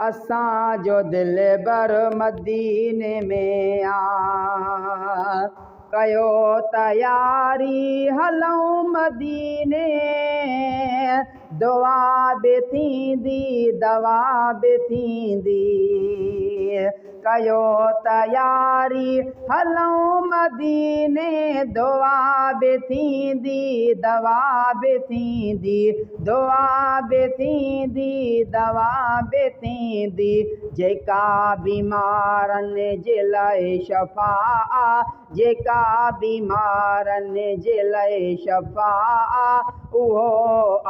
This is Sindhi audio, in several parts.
اسان جو دلبر مديني ۾ آ. ڪيو تياري هلون مديني، دعا به ٿيندي دوا به ٿيندي. ڪيو تياري هلون مديني، دعا به ٿيندي دوا به ٿيندي. دعا به ٿيندي دوا به ٿيندي. جيڪا بيمارن جي لاءِ شفا آ، جيڪا بيمارن جي لاءِ شفا آ، اهو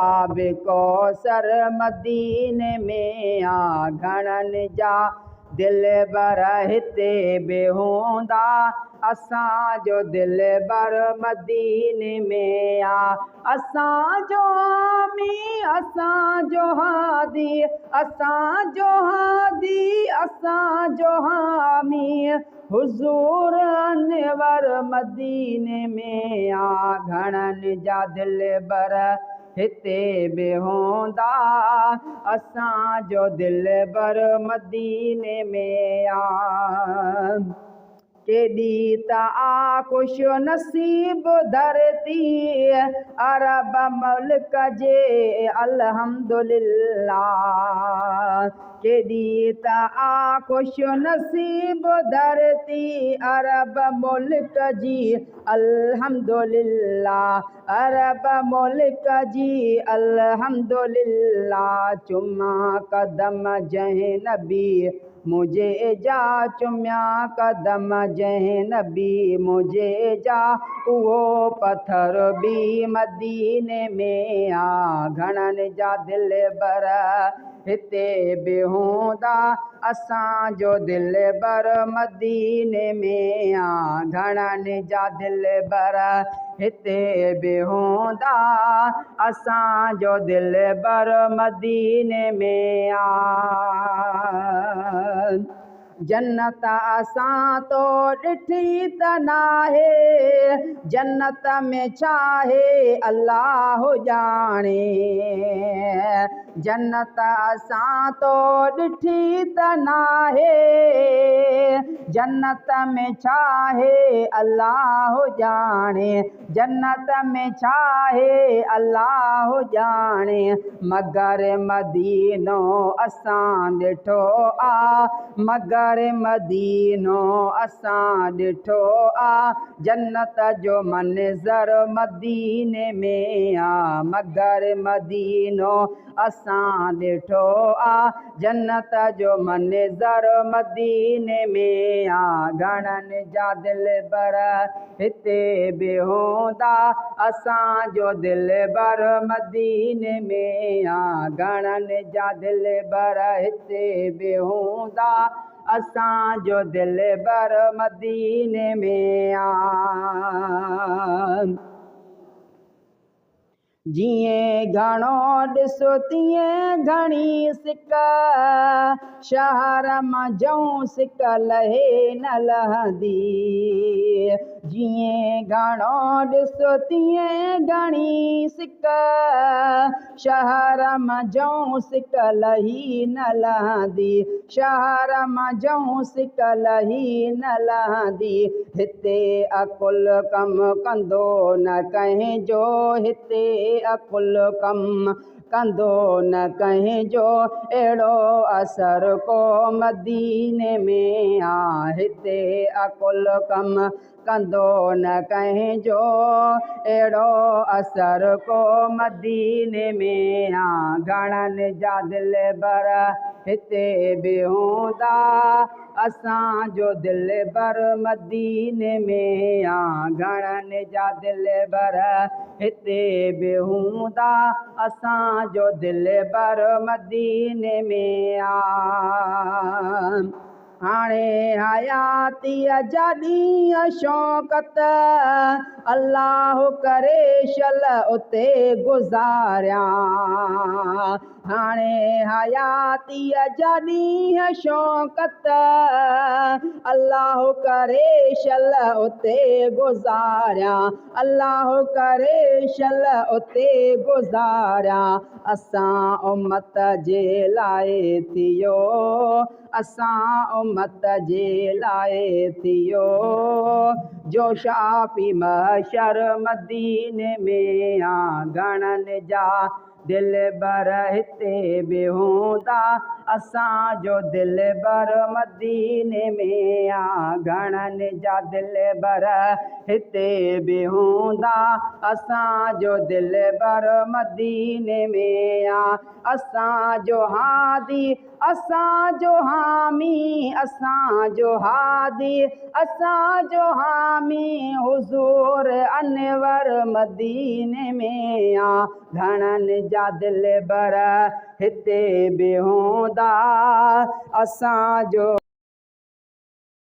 آب ڪوثر مديني ۾ آ. گهڻن جا دلبر هتي به هوندا، اسان جو دلبر مديني ۾ آ. اسان جو حامي اسان جو هادي، اسان جو هادي اسان جو حامي، حضور انور مديني ۾ آ. گهڻن جا دلبر هتي به هوندا، اسان جو دلبر مديني ۾ آ. ڪيڏي ته آ خوش نصيب ڌرتي عرب ملڪ جي، الحمدلله. ڪيڏي ته آ خوش نصيب ڌرتي عرب ملڪ جي، الحمدلله. عرب ملڪ جي، الحمدلله. چما قدم جنهن نبي منهنجي جا، چميا قدم جنهن نبي منهنجي جا، اهو پٿر به مديني ۾ آ. گهڻن جا دلبر هتي به هوندا، اسان جو دلبر مديني ۾ آ. گهڻن جا دلبر هتي به هوندا، اسان جو دلبر مديني ۾ آ. جنت اسان تو ڏٺي ته ناهي، جنت ۾ ڇا آهي الله ڄاڻي. جنت اسان تو ڏٺي ته ناهي، جنت ۾ ڇا آهي الله ڄاڻي. جنت ۾ ڇا آهي الله ڄاڻي. مگر مدينو اسان ڏٺو آ، مگر مدينو اسان ڏٺو آ، جنت جو منظر مديني ۾ آ. مگر مدينو اسان ڏٺو آ، جنت جو منظر مديني ۾ آ. گهڻن جا دلبر هتي به هوندا، اسان جو دلبر مديني ۾ آ. گهڻن جا دلبر هتي به هوندا، اسان جو دلبر مديني ۾ آ. جيئن گهڻو ڏسو تيئن گهڻي سڪ، شهر منجهون سڪ لهي نه لهندي. جيئن گهڻو ڏسو تيئن گهڻي سڪ، شهر منجهون سڪ لهي نه لهندي. شهر منجهون سڪ لهي نه لهندي. هتي عقل ڪم ڪندو نه ڪنهن جو، هتي عقل ڪم ڪندو نه ڪنهن جو، اهڙو اثر ڪو مديني ۾ آ. هتي عقل ڪم ڪندو نه ڪنهن جو، اهڙو اثر ڪو مديني ۾ آ. گهڻن جا دلبر هتي به هوندا، اسان جو دلبر مديني ۾ آ. گهڻن جا دلبر هتي به هوندا، اسان جو دلبر مديني ۾ آ. هاڻي حياتيءَ جا ڏينهن شوڪت الله ڪري شل اتي گذاريان. هاڻي حياتيء جا ڏينهن شوڪت الله ڪري شل اتي گذاريان الله ڪري شل اتي گذاريان اسان امت جي لاء ٿيو اسان امت جي لاء ٿيو جو شافي محشر مديني ۾ آ گهڻن جا دلبر هتي به هوندا اسان جو دلبر مديني ۾ آ گهڻن جا دلبر هتي به هوندا اسان جو دلبر مديني ۾ آ اسان جو هادي اسان جو حامي اسان جو هادي اسان جو حامي حضور انور مديني ۾ آ گهڻن جا دلبر هتي به هوندا اسان جو.